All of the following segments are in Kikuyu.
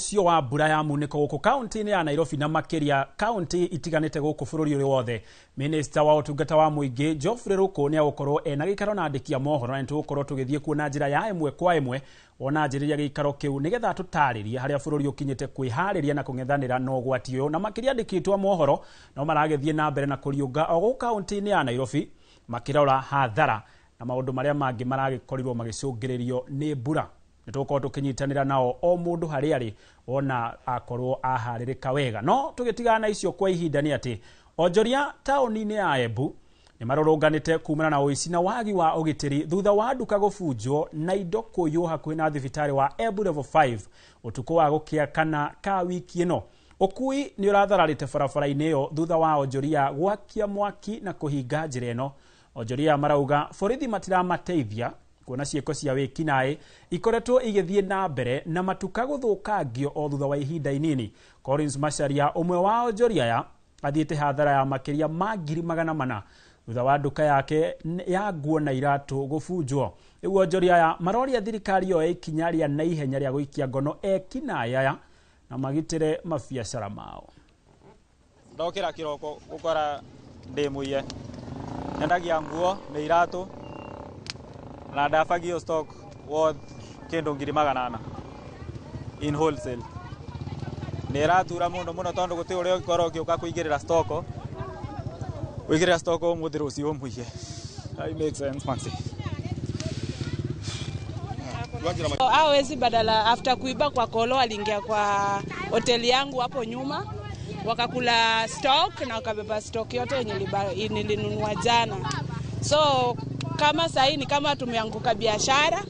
Ũcio wa mbura ya munĩko gũkũ kaunti-inĩ ya Nairobi na makĩria kaunti itiganĩte gũkũ bũrũri ũrĩ wothe. Minista wa ũtungata wa mũingĩ Geoffrey Ruku nĩ agũkorwo ena gĩikaro na andĩki a mohoro, na nĩtũgũkorwo tũgĩthiĩ kuo na njĩra ya ĩmwe kwa ĩmwe wona anjĩrĩria gĩikaro kĩu nĩgetha tũtarĩrie harĩa bũrũri ũkinyĩte kwĩharĩria na kũng'ethanĩra na ũgwati ũyũ. Na makĩria andĩki a mohoro no maragĩthiĩ na mbere na kũriũnga o gũkũ kaunti-inĩ ya Nairobi makĩrora hathara na maũndũ marĩa mangĩ maragĩkorirwo magĩcũngĩrĩrio nĩ mbura. Nĩtũgũkorwo tũkĩnyitanĩra nao o mũndũ harĩa arĩ wona akorwo aharĩrĩka wega. No tũgĩtigana na icio kwa ihinda nĩ atĩ onjoria taũni-inĩ ya Embu nĩ marũrũnganĩte kumana na ũici na wagi wa ũgitĩri thutha wa nduka gũbunjwo na indo kũiywo hakuhĩ na thibitarĩ wa Embu Level 5 ũtukũ wa gũkĩa kana ka wiki ĩno. Ũkui nĩ ũrathararĩte barabara-inĩ ĩyo thutha wa onjoria gwakia mwaki na kũhinga njĩra ĩno. Onjoria marauga borithi matiramateithia kuona ciĩko cia wĩkinaĩ ikoretwo igĩthiĩ na mbere na matuka gũthũkangio o thutha wa ihinda inini. Collins Macharia ũmwe wa onjoria aya athiĩte hathara ya makĩria ma 400,000 thutha wa nduka yake ya nguo na iratũ gũbunjwo. Rĩu onjoria aya maroria thirikari yoe ikinya rĩa naihenya rĩa gũikia ngono ekinaĩ aya na magitĩre mabiacara mao. Ndokĩra kĩroko gũkora ndĩ mũiye, nyendagia nguo na iratũ na ndabagio stock worth kĩndũ 400,000 in wholesale. Nĩ ĩratura mũno mũno tondũ gũtirĩ ũrĩa ũngĩkorwo ũgĩũka kũigĩrĩra stock, ũigĩrĩra stock ũmũthĩ rũciũ ũmũiye. That makes sense, Maxi. Hao wezi badala after kuiba kwa kolo waliingia kwa hoteli yangu hapo nyuma, wakakula stock na wakabeba stock yote yenye nilinunua jana. So kama sahi ni kama tumeanguka biashara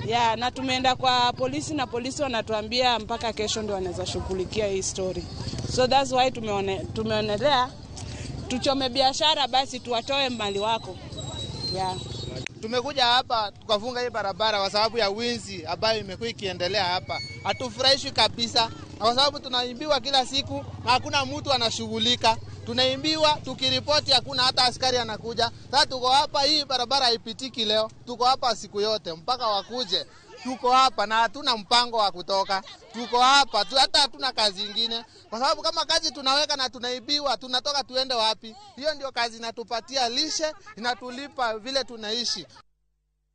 ya, na tumeenda kwa polisi na polisi wanatuambia mpaka kesho ndio wanaweza shughulikia hii story. So that's why tumeonelea tuchome biashara basi tuwatoe mali wako. Yeah. Tumekuja hapa tukafunga hii barabara kwa sababu ya wizi ambayo imekuwa ikiendelea hapa. Hatufurahishi kabisa kwa sababu tunaimbiwa kila siku na hakuna mtu anashughulika. Tunaimbiwa tukiripoti hakuna hata askari anakuja. Sasa tuko hapa, hii barabara haipitiki leo. Tuko hapa siku yote mpaka wakuje. Tuko hapa na hatuna mpango wa kutoka. Tuko hapa hata hatuna kazi nyingine. Kwa sababu kama kazi tunaweka na tunaibiwa, tunatoka tuende wapi? Hiyo ndio kazi inatupatia lishe, inatulipa vile tunaishi.